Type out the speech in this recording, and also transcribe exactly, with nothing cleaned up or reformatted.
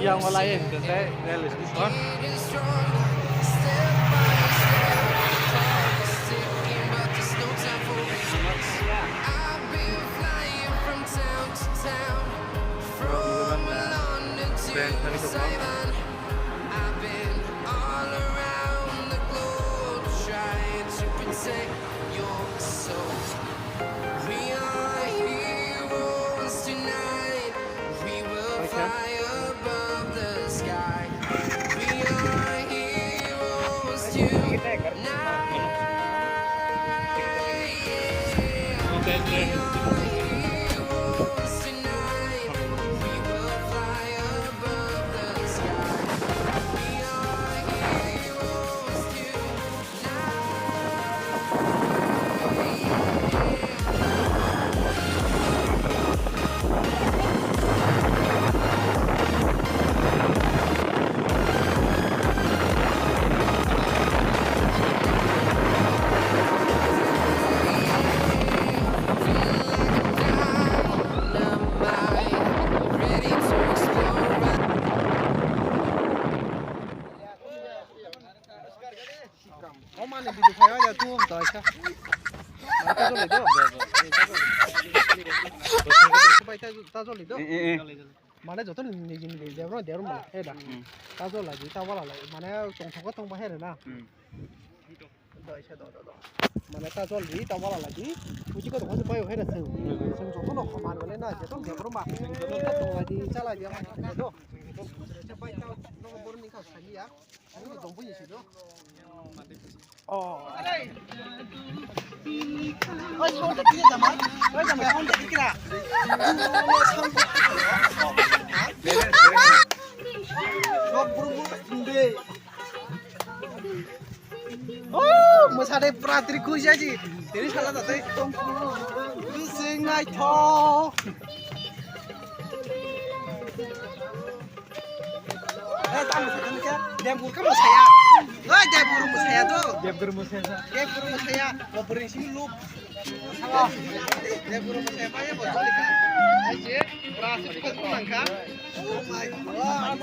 Yang walai yang tetai rel station. O mane video khai ya tu, dai kha. Mane ta joli do. Bai ta, ta joli do. Eh, eh, eh. Mane joto niji niji debro debro mane he da. Hmm. Ta jol lagi, ta wala lagi. Mane tong thok tong ba he na. Hmm. Dai kha do do do. Mane ta jol ri, ta wala lagi. Uji ko ko bai he da se. Seng joto no khaman wale na, joto debro ma. Ta tong lagi, cha lagi ma do. Bai ta no bor ni kha sani ya. Oh, mwsade pura tiri khujaji. Tiri sala tatai. Sing naithok. Eh, tamo sa tamo kya? Debguru ka mwsaya. Oi, Debguru mwsaya to. Debguru mwsaya sa. Debguru mwsaya. Bo bwrwi simi lup. Debguru mwsaya pa ya bo joli ka. Ai je, bra se ko mang ka. Oh my God.